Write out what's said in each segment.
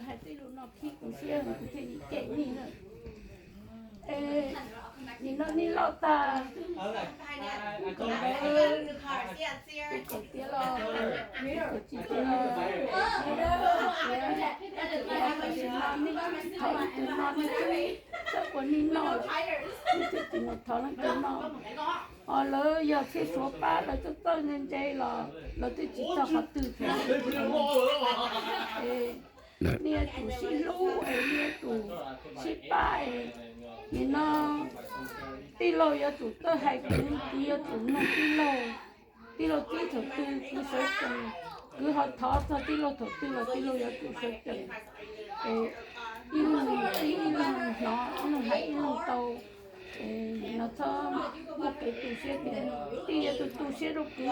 Hais tej lus no khib kuv siab kuv thiaj li cem nej na. Es nim no nej loj tag, kom ntawd tus kawm tiav los tus kawm tsis tiav los, tiav, tam sim no nej thov tus no nej twb txawj ua nej noj lawm, nej twb tsis mus thov leej twg noj. Ho lawv yog txhiaj suav pab lawv txawj txawj ntse ntse los lawv twb tsis txog qhov twg thiab. Es nej yuav tsum sib hlub es nej yuav tsum sib pab es nim no tij laug yuav tsum txawj hais kwv, kwv yuav tsum mloog tij laug. Tij laug txib thaum twg kwv sawv tsees, kwv ho thov txog tij laug thaum twg los tij laug yuav tsum sawv tsees. Es ib leeg txib ib leeg hnov, ib leeg hais ib leeg tau. Es no txhob muaj kev tu siab tias tij yuav tu tu siab rau kwv,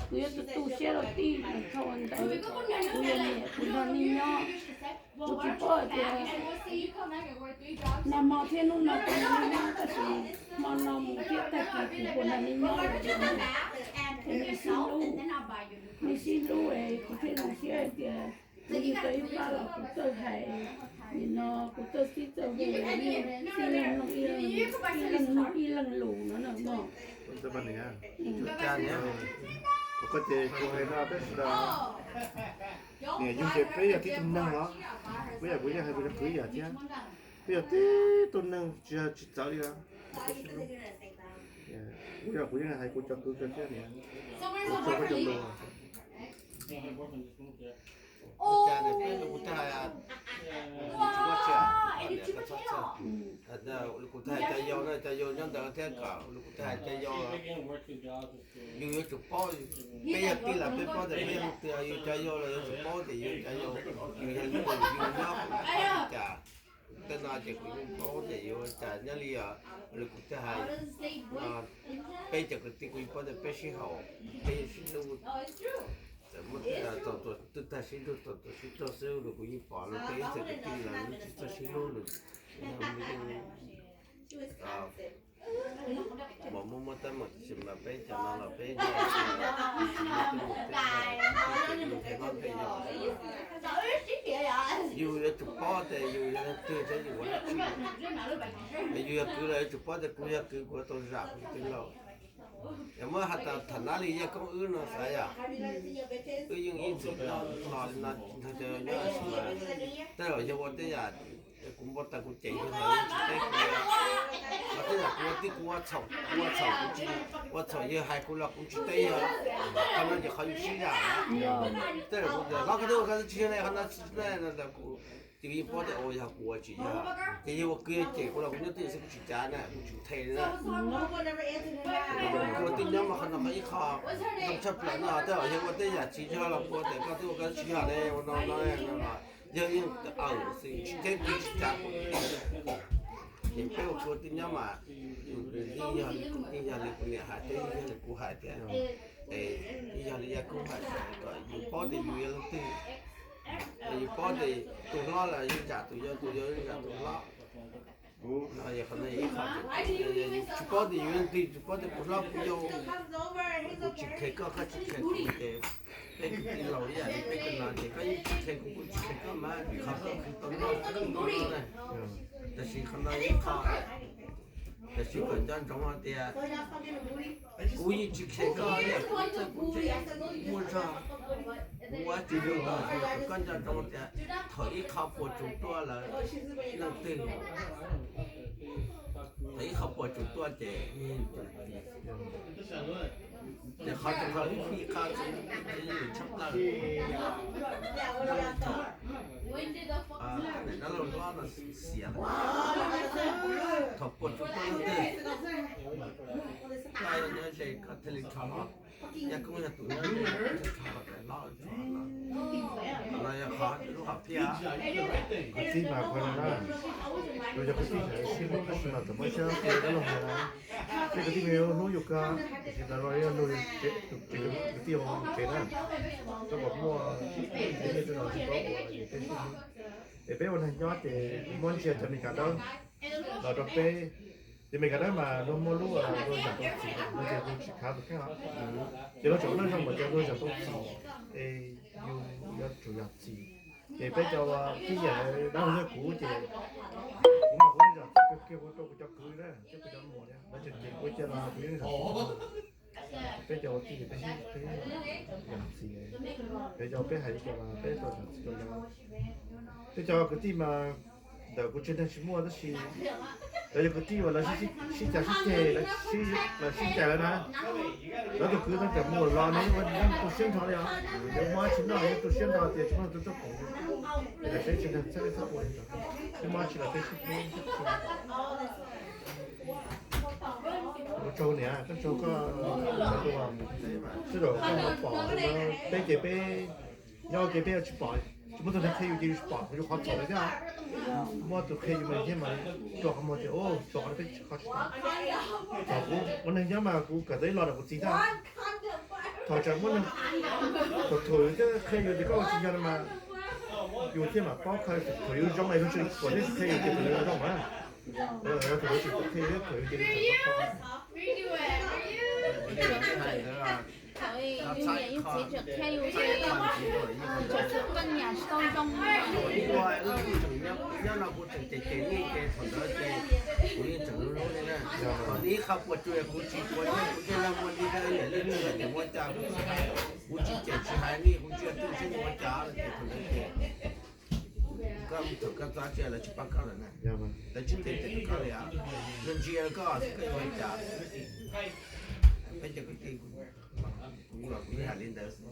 kwv yuav tu tu siab rau tij, no txhob ua ntawd. Kuv yog niam kuv nrog nej nyob, kuv tsis paub hais tias nag hmo thiab hnub no kuv nrog nej nyob tab sis hmo no mus thiab tag kis kuv puas nrog nej nyob lawm. Es nej sib hlub, nej sib hlub es kuv thiaj zoo siab hais tias nej tau ib pab los kuv txawj hais, nim no kuv txawj txib txawj hu, nej txij leej mloog ib leeg, txij leej mloog ib leeg lus no na mog. Kuv koj ces kuv hais no peb sawv daws, niam yug ces peb yog tib tug neeg os, kuv yog kuv yeej hais kuv cov kwv yam thiab, peb yog tib tug neeg tsis yog tsis txawv li os. Kuv yog kuv yeej hais kuv cov kwv kawg thiab niam, kuv tso koj cov lus. Kuv txawj hais, kuv txawj hais cov yau na, cov yau nyob ntawd thiab kom kuv txawj hais cov yau. Yus yuav tsum paub, peb yog tij los peb paub tias peb yog leej twg, yus cov yau los yuav tsum paub tias yus cov yau, yus yog leej twg, yus nyob kuv li cas. Tej no ces kuv yeej paub tias yus ua cas nyob li os, li kuv txawj hais no, peb cov kwv tij kuv yeej paub tias peb sib haum, peb yeej sib hlub. Txawm muaj tej no txaus tus twg tag sib nrug txaus tus sib raug xwb los kuv yeej pom los peb ib txwm kwv tij los yeej tsis txawj sib hlub los mas muaj muaj teeb meem tiam sis mas peb cov no los peb nyob tsis muaj teeb meem, yus yuav tsum paub tias yus yog leej twg thiab yus ua dab tsi. Yus yog kwv los yuav tsum paub tias kuv yog kwv kuv tau zam kuv tus tij laug. Yog muab hais tas tham nab li Yaj Koob wb no xav yom, wb yeej ib txwm nyob hlo li no, nrog cov nyob, tej zaum yog ua tej yam kuv npau taws kuv cem yog los tsis teb kuv, los tej zaum kuv ua tib kuv ua txhaum, kuv ua txhaum kuv tsis, ua txhaum yawg hais kuv los kuv tsis teb yog. Qhov no ces qhov yus sib zam. Tej zaum kuv tias hlob koj twb ua koj tsis yog ne, qhov no tsis ne no kuv ces yeej paub tias ua yog kuv ua tsis yog. Ces yog ua kwv cem kuv los kuv nyob twj ywm xwb kuv tsis cav na, kuv tsis nthe na. Kuv ua tij nyob mas qhov no qhov ib qho zoo tshaj plaws no, tej zaum yog ua tej yam tsis yog los kuv tias koj twb ua koj tsis yog ne, ua no no no, yog yeej awm xwb tsis teb kuv tsis cav. Ces peb ua kwv ua tij nyob mas yeej yog li kuv, yeej yog li kuv niam hais thiab yeej yog li kuv hais thiab, es yeej yog li Yaj Koob hais kom yus paub tias yus yog leej twg. Yus paub tias tus hlob los yeej zam tus yau, tus yau yeej zam tus hlob. No yog qhov no ib qho, yus tsis paub tias yus yog leej twg, tsis paub tias kuv hlob kuv yau, kuv tsis khes koj, koj tsis khes kuv ces peb kwv tij laus ib yam li peb cov no ces koj yeej tsis khes kuv, kuv tsis khes koj mas vim qhov koj khwv tau noj tau haus no na. Tab sis qhov no ib qho, tab sis kom nco ntsoov hais tias kuv yeej tsis khes koj ib yam li kuv txawj kuv ntse, muaj zog kuv ua tsis zoo los koj nco ntsoov tias thaum ib qho puas tsuas tuaj lawm, leej twg, thaum ib qho puas tsuas tuaj ces ces qhov tseem qhov ib fij qho tseem yus tshaj plaws. Daim dab laug hlob no xiam lawm, thaum puas tsuas tuaj leej twg, koj yog nyob ze koj thiaj li rho hlob. Yaj Koob yog tus nyob ze koj thiaj rho daim hlob, no yog qhov lub hom phiaj. Qhov txij mas kuv hais no na, yus cov kwv tij sib hlub tab sis mas txawm muaj siab tias dab laug hais na, tej kwv tij hlub yus kawg, tiam sis lawv los yog luag tus kwv tij hauv tsev na, rau qhov muaj tej nyiaj tej no tsis paub ua es peb ua neeg nyob ces muab ntsia cov Mes Kas dawb los rau peb. Ces Mes Kas dawb mas luag muaj lub luag zam tau txim, luag tias luag tsis khav tus kheej os. Ces luag tseem ua neej zoo mas tias luag zam tau txim, es yus yuav tsum yog txim. Ces peb cov tib yam dab laug thiab kuv ces kuv mas kuv yeej zam txim kawg kiag ua rau kuv cov kwv na thiab kuv cov muam thiab, lawv tseem cem kuv cia los kuv yeej zam txim. Peb cov ua tij ces peb sib, peb zam txim, peb cov peb hais li cas los peb tau zam txim rau lawv. Peb cov kwv tij mas ntawm kuv tsev neeg tsis muaj tab sis lawv cov kwv tij uas lawv sib cav sib ceg, lawv sib ncaim lawv na. Lawv tus kwv tab tom mus los nws yeej ua tu siab nrho li os. Yus muaj dab tsi noj yus tu siab nrho tias tsis muaj tus tuaj koom yus. Peb tsev neeg txhawb txhawb ua li ntawd, peb muaj dab tsi los peb sib hlub. Ua tsaug niam, koj tsaug koj, sij hawm koj pom peb ces peb nyob ua ke peb yuav tsis pom, tsis muaj tus neeg qhia yus ces yus tsis pom yus qhov txhaum li thiab. Muaj tus qhia yus mas thiaj mas rua qhov muag tias, o, txhaum qhov peb qhov tsis tau. Thaum kuv ua neeg nyob mas kuv kawm tau ib lo ntawm kuv txiv thiab. Thaum tseem muaj neeg thaum thuam yus thiab qhia yus tias koj ua tsis yog no mas yus thiaj mam paub qhov thaum yus zoo es luag tsis thuam thiab tsis qhia yus ces thaum yus zoo na. Thaum yus tsis thuam qhia thiab thuam yus ces yus tseem paub. Thaum yus niam yus txiv tseem qhia yus ces tseem xav qeej yam tsis tau zoo. Nyob no kuv tseem cem cem nej ces thaum ntawd ces kuv yeej tseem hlub hlub nej na. Thaum nej ib qho puas tsuas kuv tsis quav ntsej kuv thiaj li muaj li niam li txiv ces ua cas kuv tsis cem tsis hais nej, kuv tsis yog twj siab ua cas ces thaum ntawd ces koj thaum koj txo tsis lawv tsis pab koj lawm na. Lawv tsis cem cem koj li, luag ntsia koj xwb koj yuav ua cas. Peb cov kwv tij kuv los kuv yeej hais li ntawd xwb.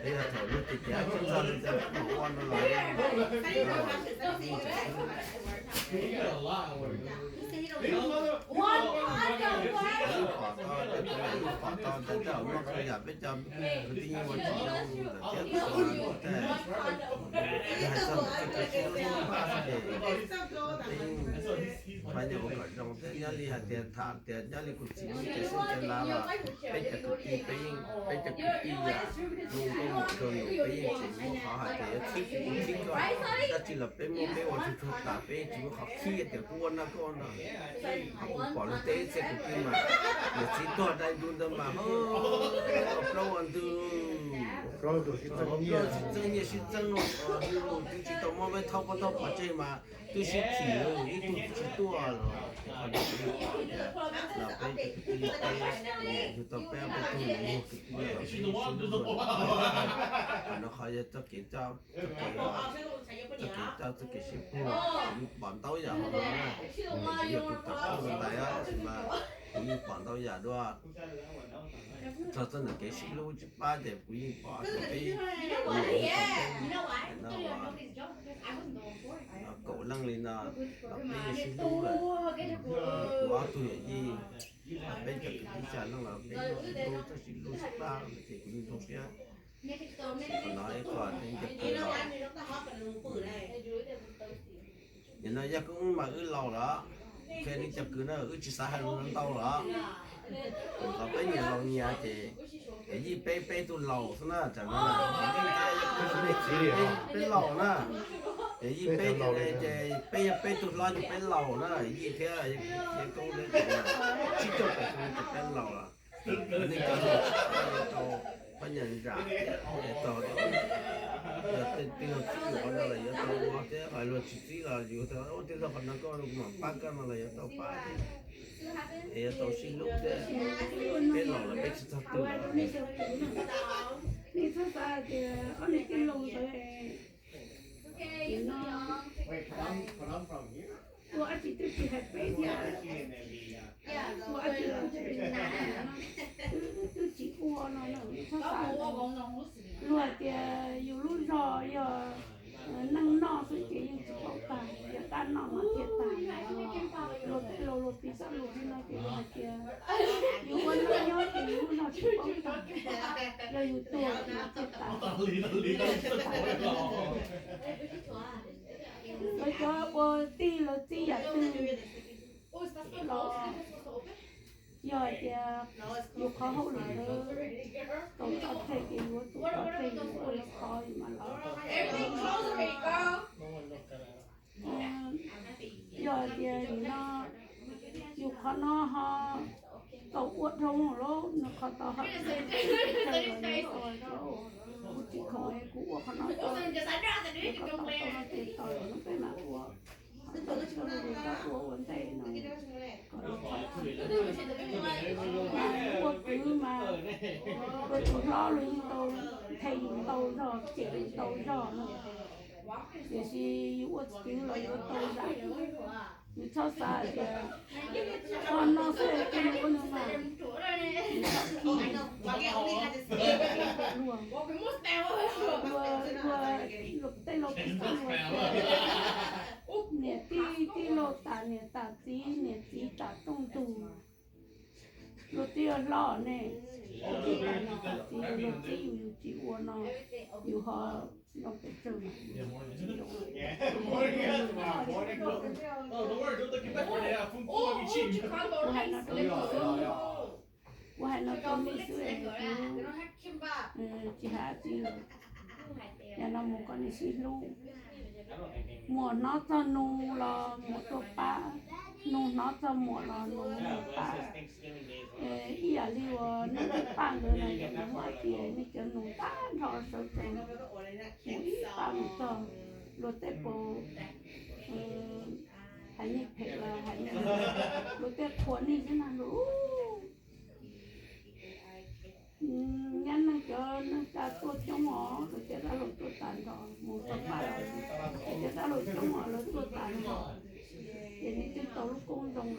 Peb yog thaum luag tias tias tsis txog li ntawd kuv ua no los yeej pom tau, yeej pom tau ntawd muaj qee yam peb cov kwv tij yeej ua tsis zoo ntawd thiab. Yog hais txog ntawm txoj kev sib hlub sib pab xwb ces peb yeej pab nyuam ua kom zoo thiab. Nyob li hais tias tham tias nyob li kuv txiv lub cev xeeb cev lav los peb cov kwv tij peb yeej, peb cov kwv tij zoo nkauj muam nraug nus peb yeej tsis muaj qhov hais tias yuav khib kuv khib koj. Dab tsi los peb muaj peb ua tsuag tsuag tas, peb tsis muaj qhov khib tias kuv ua no koj ua no. Kuv pom luag tej txhia kwv tij mas niam txiv tuag dai ntu ntawd mas ho plaub ua ntug, tsis txeeb nyiaj sib txeeb, twb tsis tau muab peb thauj pov thauj pov tseg mas twb sib chim, ib tug tsis tuaj los. Los peb cov kwv tij peb, yug tau peb ob peb tug muag kwv tij los peb sib hlub dua. Qhov no qhov yog txoj kev coj, txoj kev coj txoj kev sib pug, kuv yeej pom ntau yam hauv no na. Yog tus tham pug ntawd tab sis mas kuv yeej pom ntau yam dua. Txog txoj ntawm kev sib hlub tsis pab ces kuv yeej pom tias peb, kuv yeej pom peb no kaum leej li no los peb yeej sib hlub lawm. Kuv ob tug yawm yij, peb cov kwv tij xya leej los peb yeej sib hlub, txawj sib hlub sib pab ces kuv yeej zoo siab. Qhov no ib qho ncaj kawg los. Nim no yog koj wb mas wb laus lawm, qhia nej cov kwv na wb tsis xav hais lus ntau lawm. Thaum peb nyias laus nyias ces yij peb, peb tug laus xwb na, tam no peb laus na. Yij peb ces peb yog peb tug hlob ces peb laus na, yij thiab yawg koob thiab ces tsib caug peb tug ces peb laus lawm. Nej cov laus tsis pab yuav tau pab nyuam zam thiab, txog yog tej laug txib yuav no los yuav tau ua thiab, luag tsis txib los yuav tau ua tej laug qhov no koj kuv mam pab koj no los yuav tau pab thiab, es yuav tau sib hlub thiab. Peb laus lawm peb tsis txog twg lawm. Nej txhob xav tias ob niag tij laug ntawd no ua dab tsi twb tsis hais peb thiab, ua dab tsi los twb tsis ua no, nej txhob xav. Luag hais tias yus lub zog yog neeg noj xwb ces yeej tsis paub tag, yog dab noj mas thiaj tag. Luag tej laus luag piv txoj lus li no ces luag hais tias yus ua neej nyob ces yus lub zog tsis paub tag, yog yus tuag ces yus thiaj tag. Lawv cov ua tij lawv txib yam twg los yog hais tias yus qhov hauj lwm ntawd tau tso tseg ces yuav tsum tso tseg, yus ua lawv qhov yus mam los. Yog hais tias nim no yus qhov no ho tau ua dhau lawm, nws qhov tau ho tsis tau, kuv tsis khoom es Kuv ua qhov no tau, koj tau tau no ces tau lawm no peb mam ua. Qhov tau tau no ces koj ua ua ntej no kom los txog. Ua kwv mas ua tus hlob los yeej tau, nthe yus ntau zog, cem yus ntau zog no. Tiam sis yus ua txiv kwv los yuav tau zam. Yus txhob xav tias koj noj xwb koj mus ua nws mas. Yus txhob khi luag, luag, luag, luag tej laus txib luag tias niam tij tij laug tas niam tas txiv, niam txiv tas rooj ntug. Luag twb yuav hlob ne, luag twb tas niam tas txiv, luag txib yus, yus tsis ua no, yus ho zoo pes tsawg mas. Kuv hais no rau nej xwb, kuv hais no rau nej xwb es kuv tsis hais dab tsi lawm. Yog no mus koj niam sib hlub. Muam hnov txog nus los muam tuaj pab, nus hnov txog muam los nus tuaj pab. Ib yam li uas nej twb pab nkawd no ces nkawd muaj hais tias nej cov nus tag nrho sawv tsees mus ib pab mus txog luag tej puas, hais nej phem los hais nej, luag tej qhuas nej xwb na lus. Nyab neeg cov neeg tsa tuaj coob os, lawv cov dab laug tuaj tas nrho, mus tau pab lawv, lawv cov dab laug coob os, lawv tuaj tas nrho. Ces nej twb tau lub koob zoo lawm,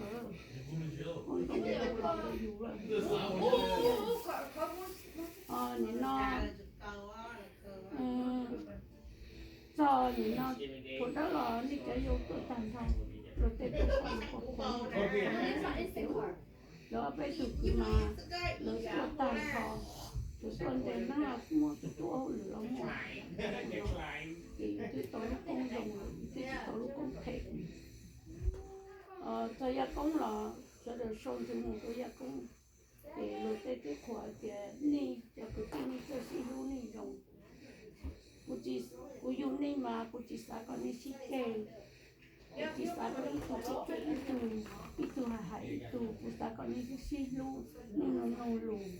koob zoo zoo los rau yus lawm. Nim no txog nim no, thaum dawb los nej cov yau tuaj tag nrho, luag tej tuaj pom qhuas, lawv ob peb tug kwv mas lawv tuaj tag nrho, lawv tuaj ntev neeb los muaj, tuaj hauj lwm los muaj. Ces yus twb tau lub koob zoo lawm, yus twb tsis tau lub koob phem. Txog yaj koob los sawv daws sau ntsis mus rau yaj koob. Ces luag tej twb qhuas tias nej cov kwv tij nej txawj sib hlub nej zoo. Kuv, kuv yug nej mas kuv tsis xav kom nej sib ceg, kuv tsis xav kom ib tug sib ceg ib tug, ib tug hais hais ib tug, kuv xav kom nej sib hlub, nej mloog mloog lus,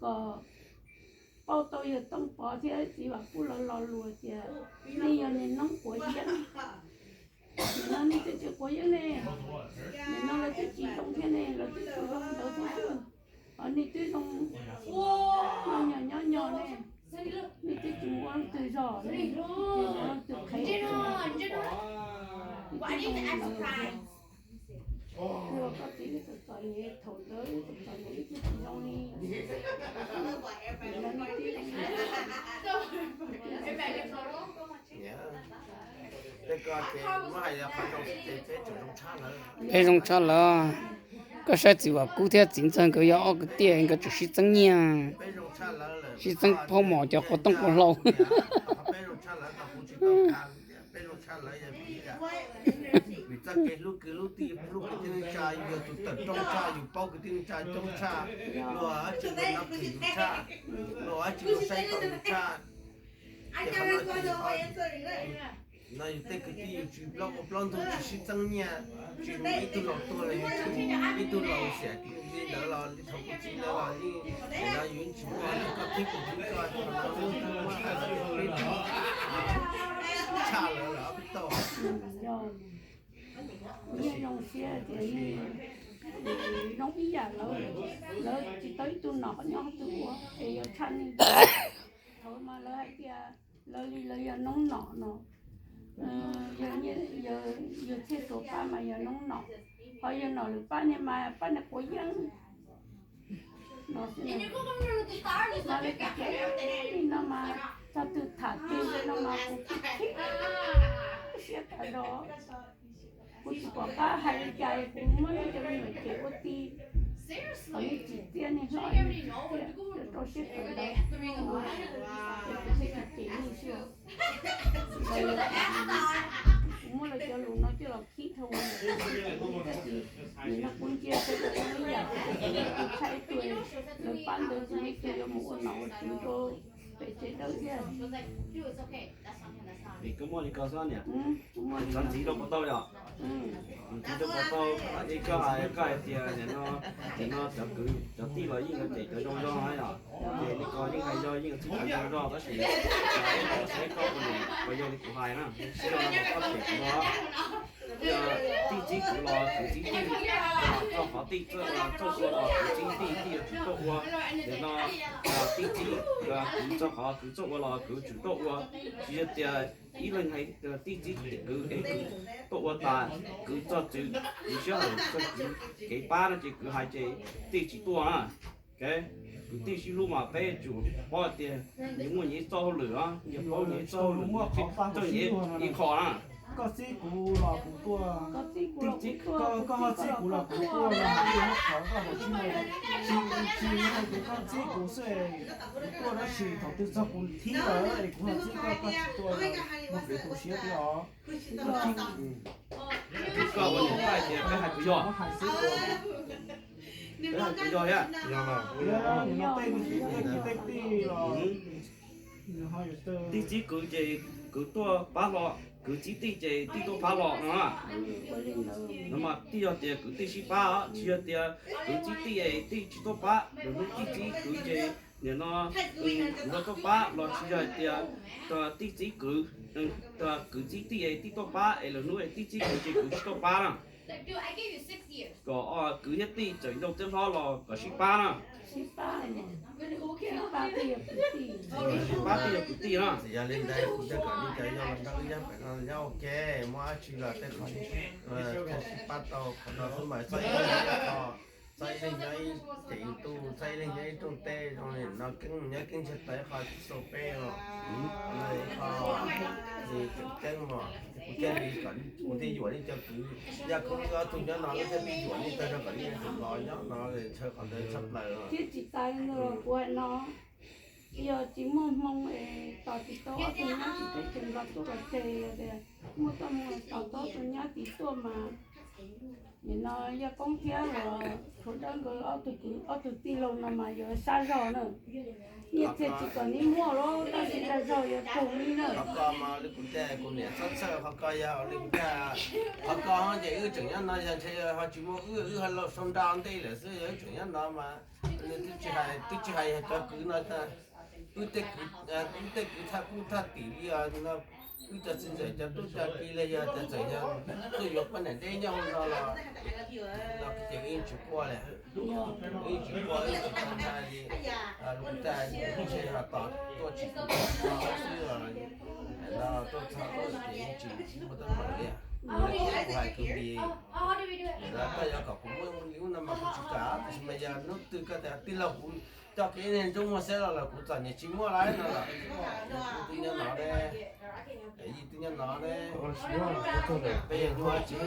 kom pauj tau yawg Tooj Pov thiab txiv Vam Kub lawv lo lus tias nej yog niag noob quav yeeb. Nim no nej twb tsis quav yeeb ne, nim no lawv twb tsis zoo thiab ne, lawv twb tsis zoo ntawd thiab xwb. Ho nej twb zoo nyob nyos nyob nyos ne, nej twb tsis mus ua leej twg zog ne, tsis mus ua leej twg qhev, nej twb zoo ntawd thiab. Ua koj txiv ib txwm txom nyem, thaum ntawd ib txwm txom nyem ib txwm tsis zoo li. Nim no nej twb zoo li. Peb zoo tshaj lawm. Koj saib txiv Vam Kub thiab txiv Ntxawg nkawd yog ob kwv tij, nkawd tseem sib txeeb nyiaj, sib txeeb phob mos cov quav tooj quav hlau. Vim txoj kev hlub kwv hlub tij, hlub kwv tij neej tsa, yus yog tus tawm rooj tshaj, yus paub kwv tij neej tsa coob tshaj, luag dab tsi los nov qhia yus tshaj, luag dab tsi los saib tau yus tshaj. Ces qhov no, no yus tej kwv tij yus tsis plaub ua plaub ntug, tsis sib txeeb nyiaj, tsis mus ib tug laus tuag los yus tsis mus ib tug laus xiam li ntawd los li thaum kuv txiv lawv los li. Ces no yus tsis muaj li koj thiab kuv txiv koj, ces qhov no muab hais los peb tshaj lawv lawm ob peb tug. Kuv yeej zoo siab tias nej zoo ib yam lawv, lawv tsis tau ib tug nom nyob qhov twg ua es yuav tshaj nej. Thaum mas lawv hais tias lawv li lawv yog noob nom no, yawg Txhiaj Tuam pab mas yog noob nom, ho yawg Nom Lwm pab niag mas pab niag quav yeeb no xwb. Mas lawv tias li no mas txog twg tham twg li no mas kuv khib siab tas zog. Kuv tsis pom qab hais li cas, kuv muab nej cov me nyuam cem ua ti, kom nej tsim txiaj nej hlob, nej tsim txiaj, rau siab kawm ntawv, ces kuv thiaj tsis cem nej xwb. Kuv muab lawv cov lus no coj los khib dhau, thiab ces nim no kuv ntsia sawv daws zoo ib yam, kuv tshaj ib tug, lawv pab ntawd ces nej twb yuav mus ua nom ua tswv rau pem tsev dawb thiab. Vim koj muaj li ko xwb niam. Txhob ntxiv rau puas tau yom? Ntxiv rau puas tau, ib koj hais koj hais tias nim no, nim no cov kwv cov tij los yeej cem cov zoo zoo na yom. Ces li ko yeej hais yog yeej txhij khawv zoo zog tab sis saib koj ua niam puas yog li kuv hais na, tsis yog no koj cem kuv no. Tij txib kwv los kwv txib tij, txoj qhov tij txawj ua los kwv txib tij, tij yuav tsum tuaj ua. Nim no tij txib kwv txog qhov kwv txawj ua los kwv tsum tuaj ua. Tsis yog tias ib leeg hais tij txib kwv es kwv tuaj ua tas, kwv txog txwv, kwv siab hawm txog kwv kev pab no ces kwv hais ces tij tsis tuaj na. Kwv tij sib hlub mas peb yuav tsum paub hais tias nyias muaj nyias ib txoj hauj lwm, nyias paub nyias ib txoj hauj lwm, txawj nyias ib qho na. Koj txib kuv los kuv tuaj, tij txib, koj ho txib kuv los kuv tuaj, los kuv tuaj muab qhov koj hauv tsis muaj, tsis tsis yog tias koj txib kuv xwb, kuv tuaj tab sis thaum twg txog kuv thib lawm es kuv ho txib koj, koj tsis tuaj, muaj kev tu siab thiab os. Koj ua niam tais ces peb hais kuv yog, peb hais kuv yog thiab. Nim no tej kwv tij los, tij txib kwv ces kwv tuaj pab hlo, kwv txib tij ces tij tuaj pab hlo no. No mas tij yog tias kwv tij sib pab, tsis yog tias kwv txib tij es tij tsis tuaj pab. Lwm hnub tij txib kwv ces nim no kwv tuaj pab los tsis yog hais tias tij txib kwv, kwv txib tij es tij tuaj pab es lwm hnub es tij txib kwv ces kwv tsis tuaj pab na. Kom kwv thiab tij txawm zoo thiab hlob los kom sib pab na. Sib pab tij yog kwv tij na. Yog li ntawd kuv thiaj kom nej cov yau los nrog wb nyob pem no nyob ua ke, muaj dab tsi los tej qhov thiaj sib pab tau qhov no xwb mas txhob ib leeg nyob ib qho, txhob ib leeg nyob ib, ces ib tug txhob ib leeg nyob ib rooj teb zoo li no keeb nyob keeb ntshe tau ib qho tsis tau peb os. Ib qho tseem ceeb mas kuv thiaj li kom kuv thiaj yuam nej cov kwv, yog kuv ob tug nyob no lawv thiaj li yuam nej tag zog kom nej yuav tsum los nyob no ntshe qhov ntawd tshaj plaws. Thiab tsis tas li ntawd los kuv hais no, yog tsis muaj hmoo es tos tsis tau ob tug nyab tsis teb ces nplog tuaj los tseg, yog tias muaj txoj hmoo tos tau ob tug nyab tsis tuaj mas nim no Yaj Koob thiab los Tshuav Dawb nkawd ob tug kwv ob tug tij laug no mas yuav sab zog na. Nyiaj txiag tsis kom neb muaj los tab sis dag zog yuav raug li na. Qhov ko mas li kuv tias kuv niam txhob txhawj, qhov ko yog li kuv tias, qhov ko ces wb tseem nyob no yog ntshe ho tsis muaj wb, wb ho los sau nra ntej lawm xwb, yog wb tseem nyob no mas nws twb tsis hais, twb tsis hais yog cov kwv no, wb tej kwv, wb tej kwv thaj kub thaj tim li os no, wb cov txiv ntxawm cov tub cov ki li yog tias txawm yog tuaj yuav poj niam deb nyob hauv no los no ces wb yeej tsis quaj li, wb yeej tsis quaj, wb tsis tau ntshai li. Kuv tias ntshe ho tos tuaj tsis tau xwb, no tuaj txog ces yeej tsis muaj teeb meem li. Kuv hais kwv Npis, koj yuav kom kuv muaj li ub no mas kuv tsis kam, tab sis mas yog hnub twg koj tias tij laug kuv coj kev niag ntsuj muag xeb los lawm kuv txom nyem tsis muaj lawm no los, kuv twb nyob no ne, yij twb nyob no ne, peb yeej muaj tsis,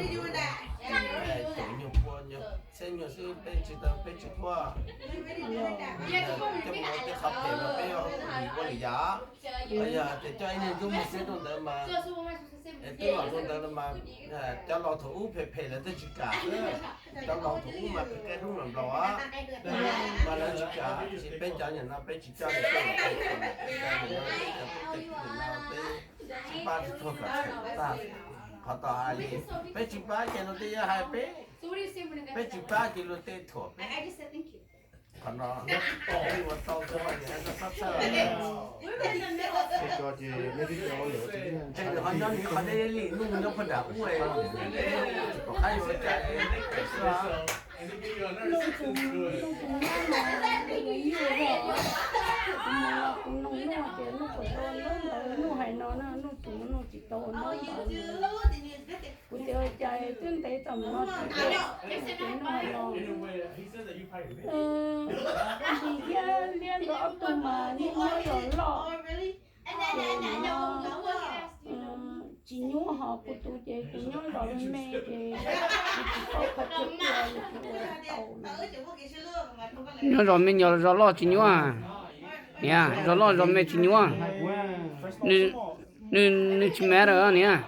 caum nyuag pua nyuag txhiab nyuag xwb peb tsis tau, peb tsis quaj. Coj mus ua tej qhov phem mas peb ua lwm yam, yog tias coj ib niag ntsuj muag xeb rau ntawd mas, es twb los rau ntawd los mas, cov laus thaum ub phem phem lawv twb tsis kam, cov laus thaum ub mas phem qia dub nplaum nplaum mas lawv tsis kam, tiam sis peb cov niam no peb tsis coj li, peb cov tub tej kwv no peb sib pab tsuag kom txhaum tag. Qhov tau hais li, peb tsis pab ces luag tej yuav hais peb, peb tsis pab ces luag tej thuam peb. Qhov no ua tau koj ua niam koj txhob txhawj. Ntshe nws ho nyob nws qhov deb li, nuj nyob pag nram ub, tom qab yuav ua cas xwb. Nuj tus, nuj tus nyab mas nws yuav nyuaj zog. Kuv mus los kuv nug nuj tias nuj puas tau ua ntaub ntawv, nuj hais no na, nuj tsis, nuj tsis tau ua ntaub ntawv. Kuv tias ua cas twb ntev txog mus no tsis tuaj, ces nuj hais no. Npis thiab Liab nkawd ob tug mas niaj hnub los loj, ces nim no tsis nyuaj, ho kuv tus ces kuv nyob zos me ces kuv tsis paub qhov chaw ua, kuv ua tsis tau. Nyob zos me nyuam zos loj tsis nyuaj. Niam, zos loj zos me tsis nyuaj. Nws, nws tsis matter niam.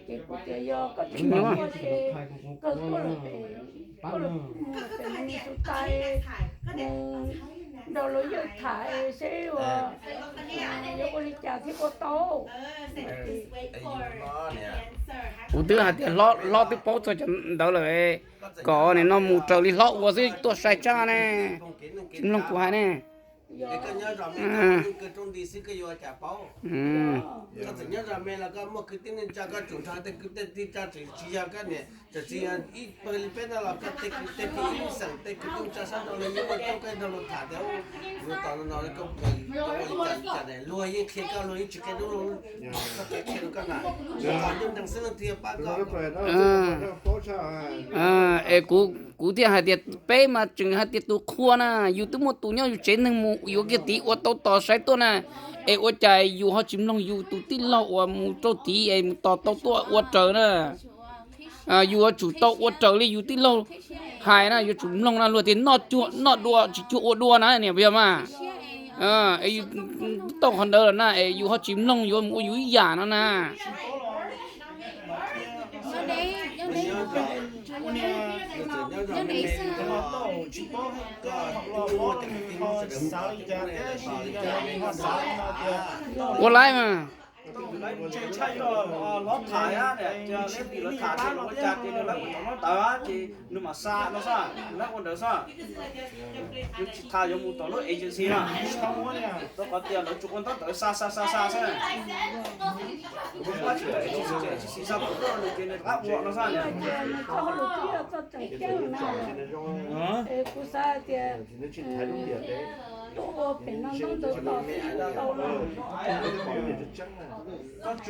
Ces kuv tias yog koj tsis nyuaj ces kawg tuaj lawm pem, koj lawm mus pem Minnesota mus nrog lawv yawg tham seb ua, yuav ua li cas. Thiab ua tau. Kuv twb hais tias hlob, hlob twb paub txog cov ntawd lawm, kom nim no mus raws li hlob ua xwb, tuaj sai tsab ne, tsis mloog kuv hais ne. Es kuv, kuv thiaj hais tias peb mas tseem hais tias tus qhua na, yus twb muaj tus nyob yus tsev neeg mus yuav kiag tid ua tau tos saib tuaj na, es ua cas yus ho tsis mloog yus tus tij laug uas mus rau tid es mus tos tau tuaj ua raws na. Yus yuav tsum tau ua raws li yus tij laug hais na, yuav tsum mloog na, luag tias noj cuag, noj dua tsis cuag ua dua na niam, puas yog mas? Es yus tau qhov ntawd lawm na es yus ho tsis mloog, yuav mus ua yus ib yam no na. Ua laib mas. Nws mas xa no xwb, nws ua ntawd xwb. Nws tsis tas yuav mus tom lub agency no, rau qhov tias lawv tsuas ua ntaub ntawv xa xa xa xa xwb. Agency xa pem roj nws ces nws rov qab ua no xwb. Koj tso